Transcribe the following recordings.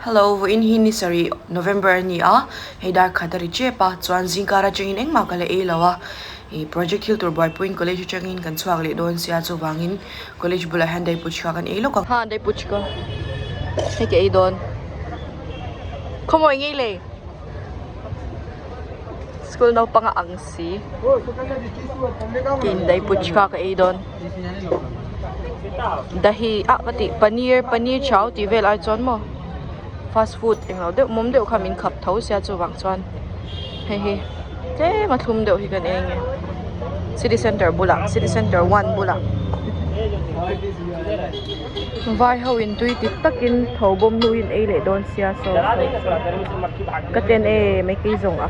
Hello, vawiin hi ni sarih November a ni a, hei dar khat a ri tep a, chuan zingkar atangin engmah ka la ei lo a, ih project thil tur buaipuiin college atangin kan chhuak leh dawn sia chuvangin college bulah hian daipuchka kan ei lawk ang. Ha daipuchka hei ka ei dawn khawmawi ngei le school naupang a ang si tin daipuchka ka ei dawn dahi ah ka tih paneer paneer chau tih vel ai chuan maw fast food englo deuh mawm deuh kha min khap tho sia chuvang chuan hei hi tlem a thlum deuh hi kan ei ange city center bulah city center one bulah vai ho in tui ti takin tho bawm hnu in ei leh dawn sia saw saw ka ten e mai kei zawng a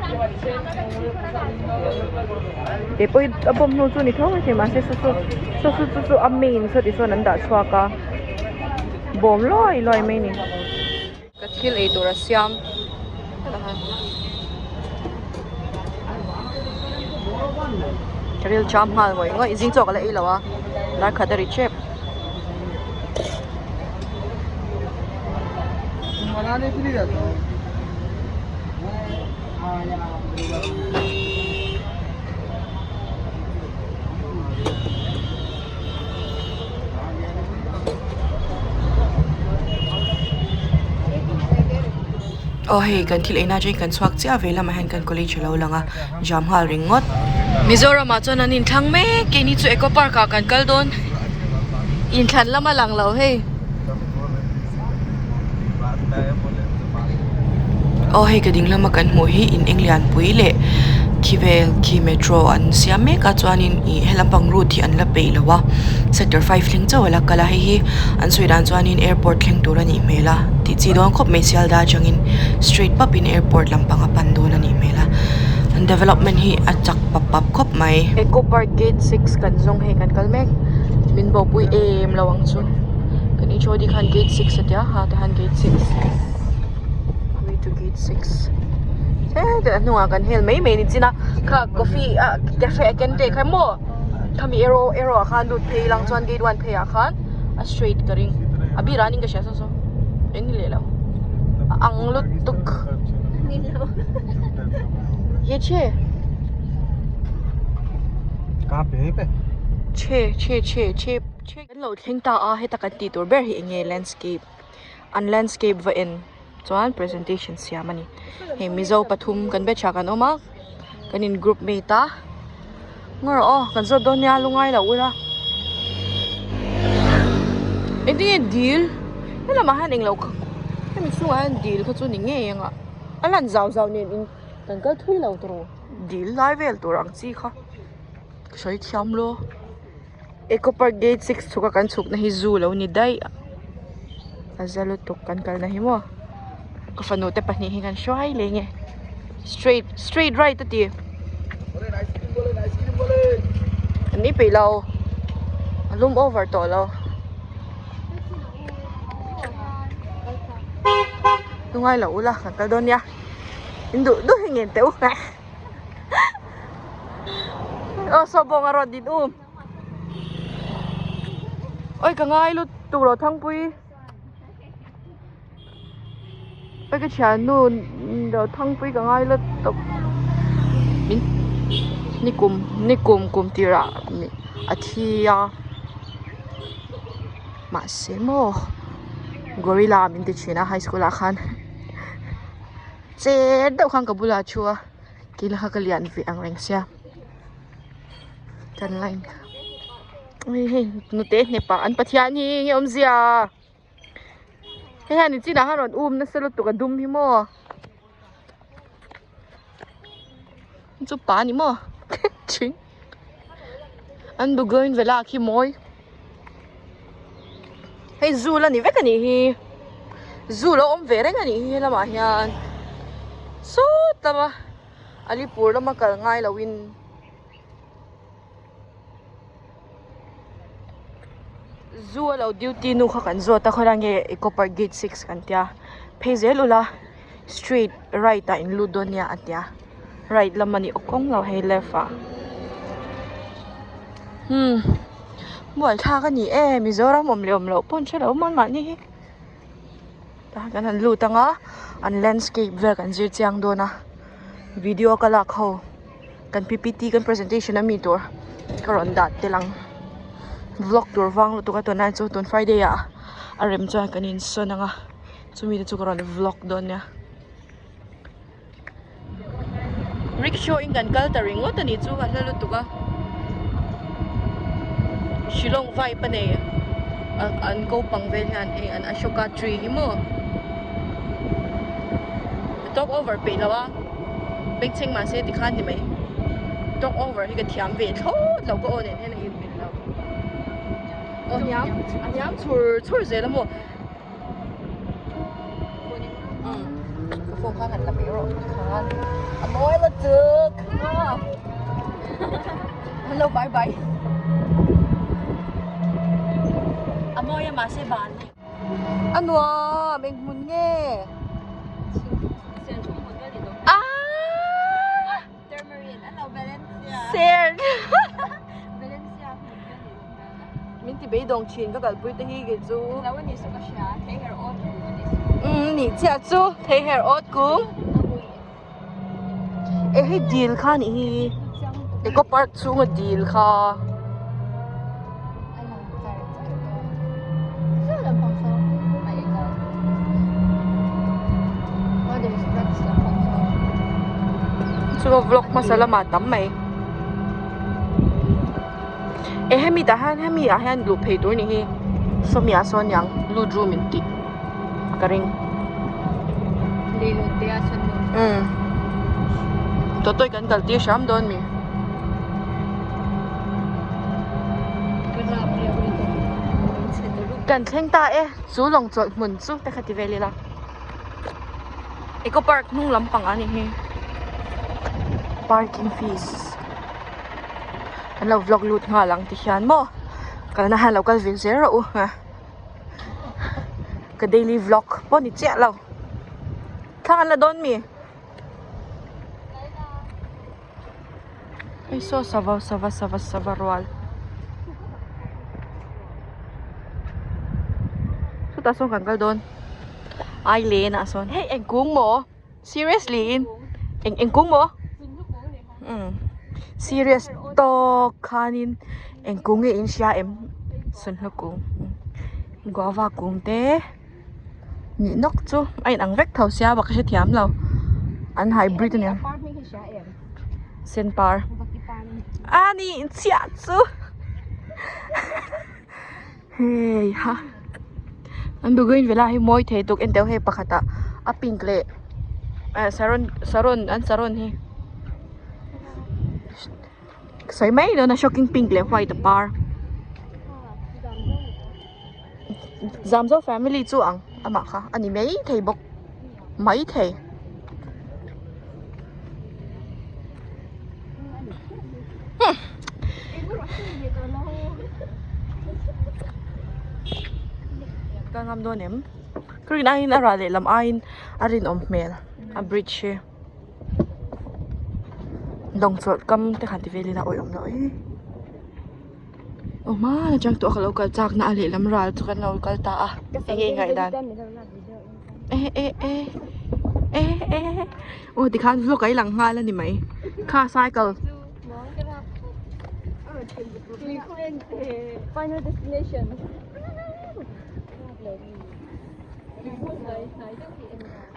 kei pawh hi a bawm hnu chu ni tho maithei mahse saw saw saw saw chu chu a main saw ti sawn an dah chhuak a bawm luai luai mai a ni. Ka thil ei tur a siam ka ril cham nghal ngawih ngawih zing chaw ka la ei lo a dar khat a ri tep. Aw hei kan thil eina atangin kan chhuak chiah ve lamah hian kan college alo lang a jam nghal ringawt. Mizoram ah chuan an inthlang mek keini chu eco park ah kan kal dawn inthlan lam a lang lo hei. Aw hei ka ding lama kan hmuh hi in eng lianpui leh khi vel khi metro an siam mek a chuanin ih he lampang route hi an la peih lo a sector five thleng chauh a la kal a hei hi an sawi dan chuanin airport thleng tur a nih hmel a tih chi dawn khawp mai Sialda atangin straight pap in airport lampang a pan dawn a nih hmel a an development hi a chak pap pap khawp mai. Eco park gate six kan zawng hei kan kal mek min bopui em lo ang chu. Kan HOD khan gate 6 a tia ha te han gate 6 way to gate 6 he a hnungah kan hel mai mai ni chin a kha coffee ah cafe a ken te kha maw khami arrow arrow ah khan lut phei lang chuan gate 1 phei ah khan a straight ka ring a bir ah ning ka hria saw saw eng ni leh lo a ang lutuk ye che che che che che che. Kan lo thleng ta a heta kan tih tur ber hi eng nge landscape an landscape va en chuan presentation siam a ni hei mizo pathum kan batch ah kan awm a kan in group mate a ngaw rawh aw kan zawt dawn nia lungai loh ula engtin nge dil helamah hian englo kha hemi chhungah hian dil kha chu ni ngei ang a a lan zau zau nen in kan kal thui lo tawh dil lai vel tur ang chi kha ka sawi thiam lo. Eco park gate six chhuk a kan chhuk na hi zoo lo ni daih a za lutuk kan kal na hi maw ka fanu te pahnih hi kan hruai leh nge straight straight right a ti an ni peih lo a lum over tawh lo lungai lo ula kan kal dawn nia in duh duh hi ngen teh u. Aw saw bawng a rawn din um oi ka ngai lut tuk lo thangpui oi ka thiannu lo thangpui ka ngai lut tuk min nikum nikum kum tirah a thi a mahse maw gorilla min ti thin a high school ah khan. Che deuh khan ka bulah a thu a kila kha ka lian ve ang reng sia kan line kha hei hei nute hnep ah an pathian hi enge awmzia hei hian nichinah khan rawn um nasa lutuk a dum hi maw chu pa a ni maw thing an bougainvillea khi mawi. Hei zoo la ni vek a nih hi zoo lo awm ve reng a nih hi helamah hian sawt lama alipur lama kal ngai lo in zoo a lo duty nu kha kan zawt a khawilai nge eco park gate six kan tia phei zel ula straight right ah in lut dawn nia a tia right lam a ni awk kawng lo hei left ah umm. Buaithlak a ni e Mizoram awm leh awm loh pawh an hre lo maw mahni hi. Tah kan han lut ang a an landscape vel kan zir chiang dawn a video ka lak ho kan ppt kan presentation ami tur ka rawn dah tel ang vlog tur vang lutuk a tunlai chu tun friday ah a rem chuan kan insawn ang a chumi te chu ka rawn vlog dawn nia. Rickshaw in kan kal ta ringawt a nih chu a hla lutuk a Shillong vibe a nei an ko pang vel hian hei an Ashoka tree hi maw a talk over peih lo a bengchheng mahse tikhan ni mai talk over hi ka thiam ve thlawt lo ka aw nen hian a inmil lo aw hniam a hniam chur chur zel a maw. Ka phone kha han la mai rawh tikhan a mawi lutuk hello bye bye a mawi a mahse ban a nuam eng hmun nge ah ser Min ti beidawng thin ka kalpui te hi kei chu. Lo a nih chu ka hria, thei her awt kung a nih chu. Umm nih chiah chu, thei her awt kung. E hei dil kha nih hi, eco park chhunga dil kha. A lang char char dawn. Saw lampang saw a eng a. Oh there's ducks lampang saw. Chu vlog hmasa lamah tam mai. Eh hemi tah hian hemi ah hian luh phei tur ni hi sawmi ah sawn niang lut room in tih ka ring umm tawtawi kan kal tir hram dawn mi kan thleng ta e chu lawng chawlh hmun chu te kha ti vel ila eco park hnung lampang ah ni hi parking fees. Kan lo vlog lut nghal ang ti hian maw kalna hian lo kal ve zel rawh u a ka daily vlog pawh ni chiah lo thlang an la dawn mi hei saw sava sava sava sava rual chutah sawn kan kal dawn ai len ah sawn hei eng kung maw. Seriously in eng eng kung maw? Umm serious tawk khanin eng kung nge in hria em sunhlu kung guava kung te nih nawk chu a inang vek tho sia bak ka hrethiam lo an hybrid ania sen par a nih chiah chu hei ha an building vela hi mawi thei tuk en teuh hei pakhatah a pink leh eh saron saron an saron hi sawi mai dawn a shocking pink leh white a par zamzo family chu ang amah kha a ni mai thei bawk mai thei. Ka ngam dawn em ka rin aiin a rah lehlam aiin a rinawm hmel a bridge hi lawng chawlh kam te khan ti vel ila awih awm loh e aw hmanah chuan tawh ka lo kal chak na a lehlam ral chu kan lo kal ta a eng nge ngaihdan. Eh eh eh eh eh aw tikhan vlog a ilang nghal a ni mai kha cycle Final destination.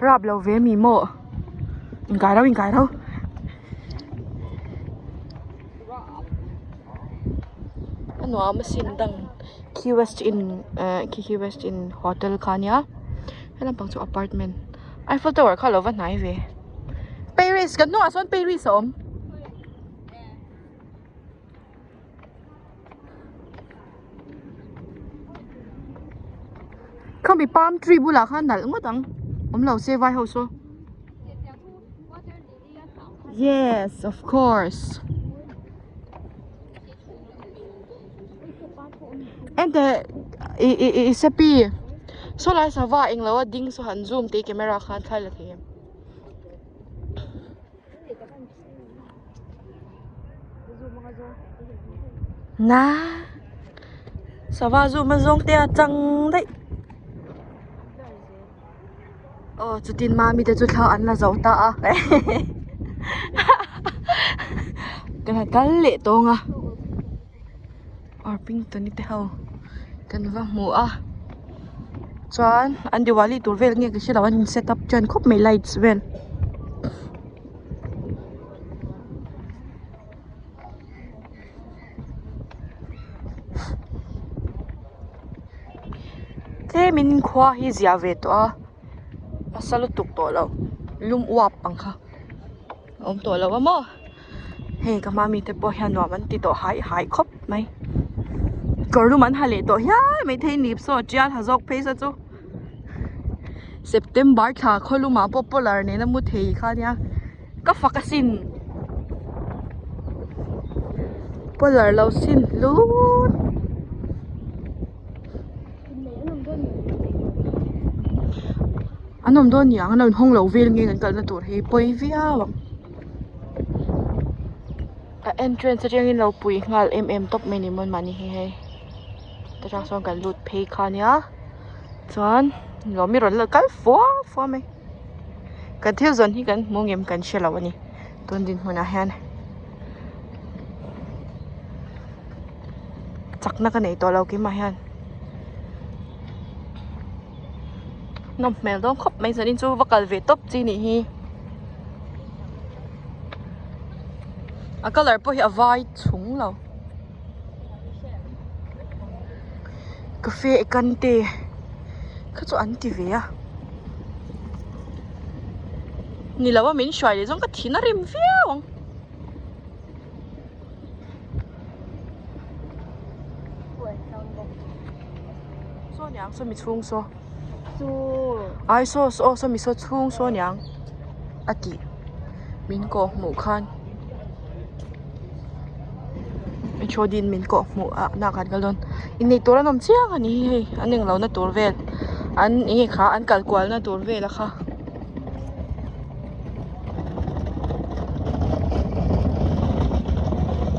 Rap lo ve mi maw inkai rau inkai rau. A nuam asin dang Key West Inn eh khi West Inn hotel kha ania he lampang chu apartment Eiffel Tower kha a lo va hnai ve Paris kan hnungah sawn Paris a awm. Khami palm tree bulah khan nalh ngawt ang awm lo se vai ho saw. Yes, of course. Ente i i i sepi saw lai sava eng lo a ding saw han zoom tih camera khan thlai la thei em. Na sava zoom a zawng te a chang daih. Aw chutin mami te chu thla an la zo ta a kan han kal leh tawng a Orpington-i te ho kan va hmu a chuan an Diwali tur vel nge ka hre lo an in set up ṭan khawp mai lights vel. Tlemin khua hi zia ve tawh a a sa lutuk tawh lo lum uap ang kha a awm tawh lo a maw hei ka hma mi te pawh hian nuam an ti tawh haih haih khawp mai kawr lum an ha leh tawh hial maithei nip saw tial ha zawk phei saw chu September thla khaw lumah pawh polar nena mu thei kha nia ka fak asin polar lo sin hlut. An awm dawn niang an lo inhawng lo vel nge kan kalna tur hi pawi viau ang. A entrance atangin lo pui nghal em em tawp mai ni maw mahni hi hei ta tang sawn kan lut phei kha nia chuan lawmi rawn la kal fua fua mai kan thil zawn hi kan hmu ngem kan hre lo a ni tun dinhmunah hian chakna ka nei tawh lo keimah hian nawm hmel dawn khawp mai zanin chu va kal ve tawp chi nih hi a colour pawh hi a vai chhung lo cafe ekante kha chu an ti ve a ni lo a min hruai leh zawng ka thin a rim viau ang. Saw niang saw mi chhung saw ai saw aw saw mi saw chhung saw niang a tih min kawh hmuh khan H O D in min kawh hmuh ah nak an kal dawn inneih tur an awm chiang a ni hi hei an englo na tur vel an enge kha an kal kual na tur vel a kha.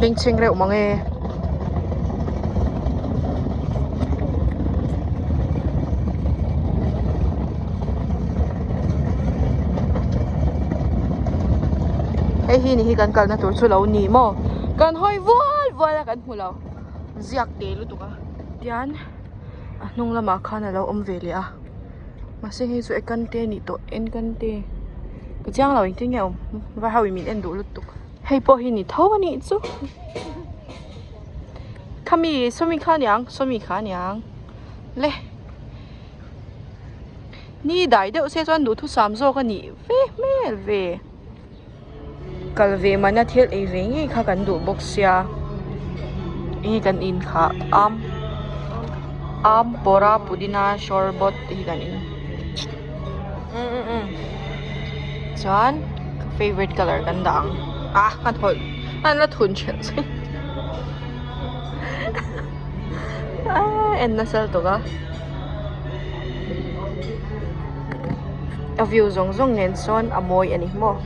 Bengchheng reuh mang e. Hei hi ni hi kan kalna tur chu lo ni maw kan hawi vual vual a kan hmu lo ziak te lutuk a tian a hnung lamah khan a lo awm ve leh a. Mahse hei chu ekante a nih tawh enkante ka chiang lo engtin nge a awm vai ho in min en duh lutuk hei pawh hi ni tho a nih chu khami sawmi kha aniang sawmi kha aniang le ni dai deuh se chuan duhthusam zawk a nih ve hmel ve. Kal ve mana thil ei ve ngei kha kan duh bawk sia enge kan in kha am am pawra pudina shawrbawt te hi kan in chuan ka favourite colour kan dah ang ah ka thawlh an la thun ṭhelh zui ah en nasa lutuk a. A view zawng zawng nen sawn a mawi a ni maw.